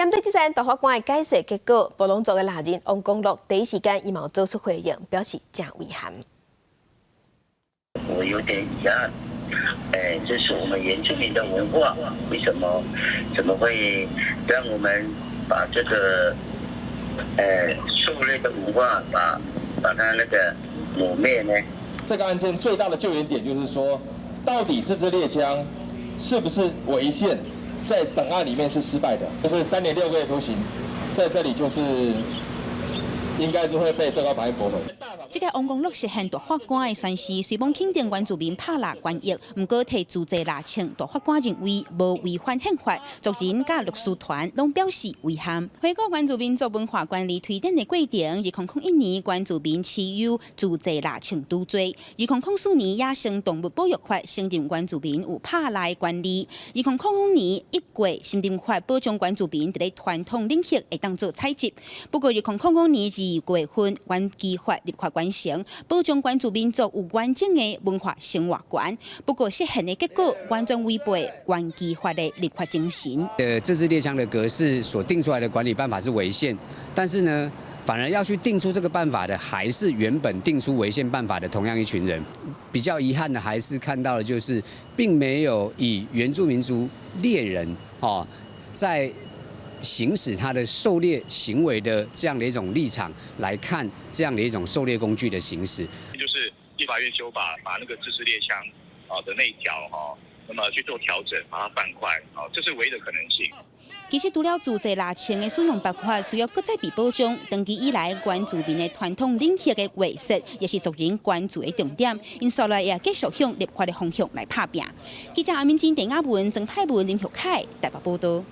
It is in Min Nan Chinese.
針對這次大法官的解釋結果，布朗族的獵人王光樂第一時間伊嘛有做出回應，表示誠遺憾。我有點遺憾，哎，這是我們原住民的文化，為什麼怎麼會讓我們把這個，狩獵的文化把它那個抹滅呢？這個案件最大的救援點就是說，到底這支獵槍是不是違憲，在本案裡面是失敗的，就是3年6個月徒刑，在這裡就是應該是會被最高法院駁回。這個王光樂涉嫌大法官的宣示，雖罔肯定原住民拍獵權益，毋過提自製獵槍，大法官認為無違反憲法，族人佮律師團攏表示遺憾。回顧原住民族文化權利推展的過程，2001年原住民持有自製獵槍治罪，2004年野生動物保育法承認原住民有拍獵的權利，2005年1月森林法保障原住民佇咧傳統領域會當做採集。不過2000年2月份原基法立法完成，保障原住民族有完整的文化生活權。不過實現的結果完全違背原基法的立法精神。自製獵槍的格式所定出來的管理辦法是違憲，但是呢，反而要去定出這個辦法的，還是原本定出違憲辦法的同樣一群人。比較遺憾的，還是看到的就是，並沒有以原住民族獵人哦，在行使他的狩獵行為的這樣的一種立場來看，這樣的一種狩獵工具的行使，就是立法院修法，把那個自製獵槍啊的那一條哈，那麼去做調整，把它放寬，啊，這是唯一的可能性。其實除了自製獵槍的使用辦法需要閣再被保障，長期以來原住民的傳統領域的劃設，也是族人關注的重點。𪜶紲來也繼續向立法的方向來拍拚。記者阿敏珍、鄭亞文、曾派文、林玉凱台北報道。